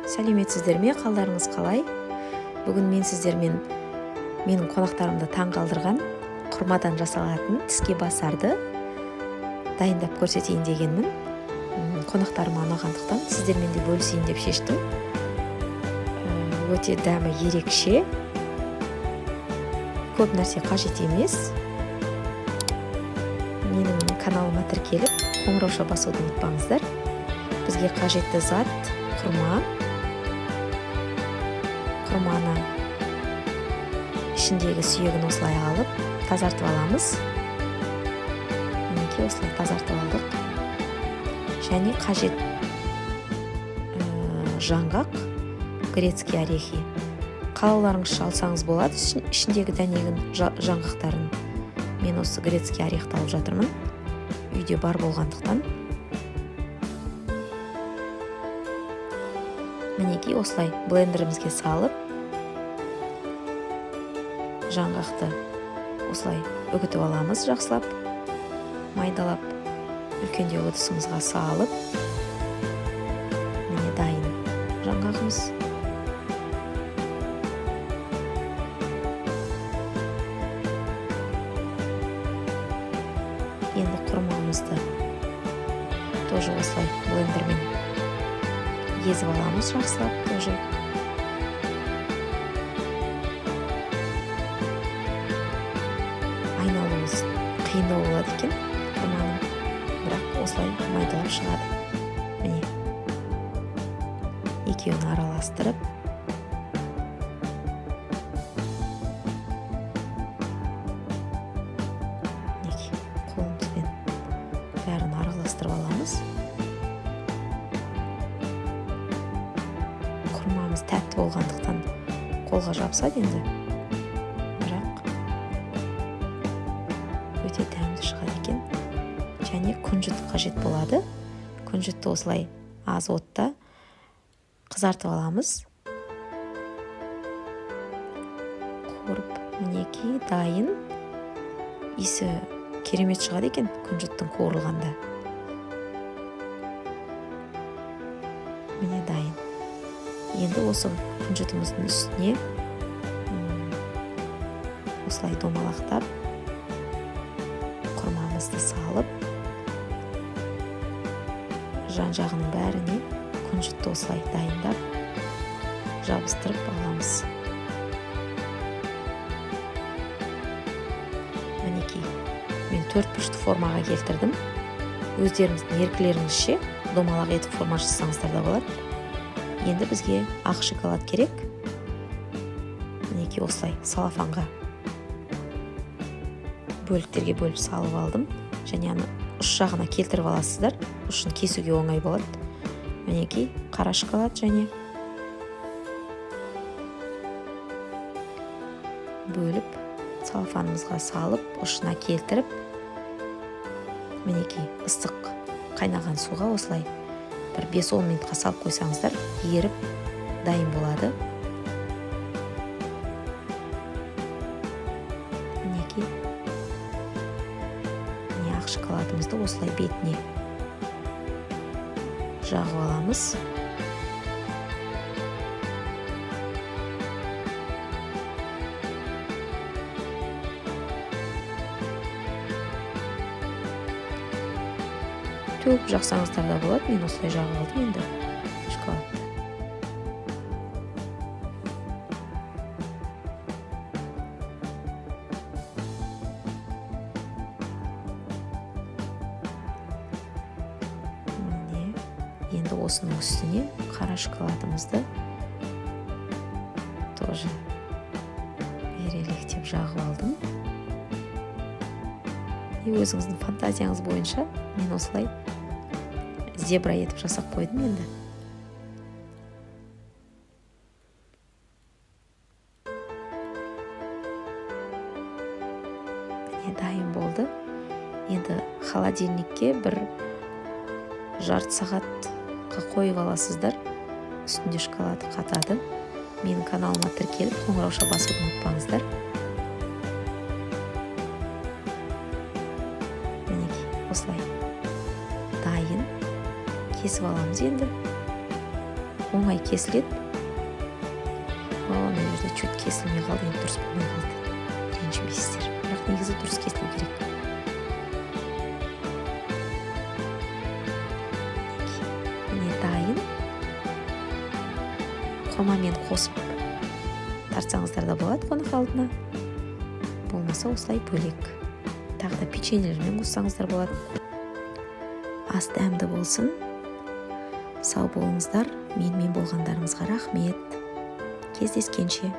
Сәлеметсіздер ме, қалдарыңыз қалай? Бүгін мен сіздермен менің қонақтарымды таң қалдырған құрмадан жасалатын тіске басарды дайындап көрсетейін дегенмін. Қонақтарыма ұнағандықтан сіздермен де бөлісейін деп шештім. Өте дәмі ерекше, көп нәрсе қажет емес. Менің каналыма тіркеліп, қоңырауша басуды ұмытпаңыздар. Бізге қажетті зат құрма. Құрманы ішіндегі сүйегін осылай алып, тазартып аламыз. Мінекей, осылай тазартып алдық. Және қажет жаңғақ, грецкий орехи. Қалауларыңызша алсаңыз болады ішіндегі дәнегін, жаңғақтарын. Мен осы грецкий орехты алып жатырмын, үйде бар болғандықтан. Мінекей, осылай блендерімізге салып, жаңғақты осылай үгітіп аламыз, жақсылап майдалап, үлкендеу ыдысымызға салып, міне, дайын жаңғағымыз. Енді құрмамызды тоже осылай блендермен езіп аламыз жақсылап тоже. Айналуы қиындау болады екен құрманың, бірақ осылай майдалап шығады. Міне, екеуін араластырып, мінекей, қолымызбен бәрін араластырып аламыз. Құрмамыз тәтті болғандықтан қолға жабысады енді, бірақ өте дәмді шығады екен. Және күнжіт қажет болады. Күнжітті осылай аз отта қызартып аламыз, қуырып. Мінекей, дайын. Иісі керемет шығады екен күнжіттің қуырылғанда. Міне, дайын. Енді осы күнжітіміздің үстіне осылай домалақтап құрмамызды салып, жан жағының бәріне күнжітті осылай дайындап жабыстырып аламыз. Мінекей, мен төрт бұрышты формаға келтірдім. Өздеріңіздің еркілеріңізше домалақ етіп форма жасасаңыздар да болады. Енді бізге ақ шоколад керек. Мінекей, осылай салафанға бөліктерге бөліп салып алдым. Және аны ұш жағына келтіріп аласыздар, ұшын кесуге оңай болады. Мінекей, қара шоколад және бөліп салафанымызға салып, ұшына келтіріп, мінекей, ыстық қайнаған суға осылай бір 5-10 минутқа салып қойсаңыздар, еріп дайын болады. Мінекей, міне, ақ шоколадымызды осылай бетіне жағып аламыз. Төгіп жақсаңыздар да болады, мен осылай жағып алдым енді шоколадты. Міне, енді осының үстіне қара шоколадымызды тоже ирелектеп жағып алдым. И өзіңіздің фантазияңыз бойынша мен осылай зебра етіп жасап қойдым енді. Міне, дайын болды. Енді холодильникке бір жарты сағатқа қойып аласыздар, үстінде шоколады қатады. Менің каналыма тіркеліп, қоңырауша басуды ұмытпаңыздар. Мінекей, осылай дайын. Кесіп аламыз енді. Оңай кесіледі. О, мына жерде чуть кесілмей қалды, енді дұрыс болмай қалды, ренжімейсіздер, бірақ негізі дұрыс кесілу керек. Міне, дайын. Құрмамен қосып тартсаңыздар да болады қонақ алдына, болмаса осылай бөлек тағы да печеньелермен қоссаңыздар болады. Ас дәмді болсын! Сау болыңыздар! Менімен болғандарыңызға рахмет! Кездескенше!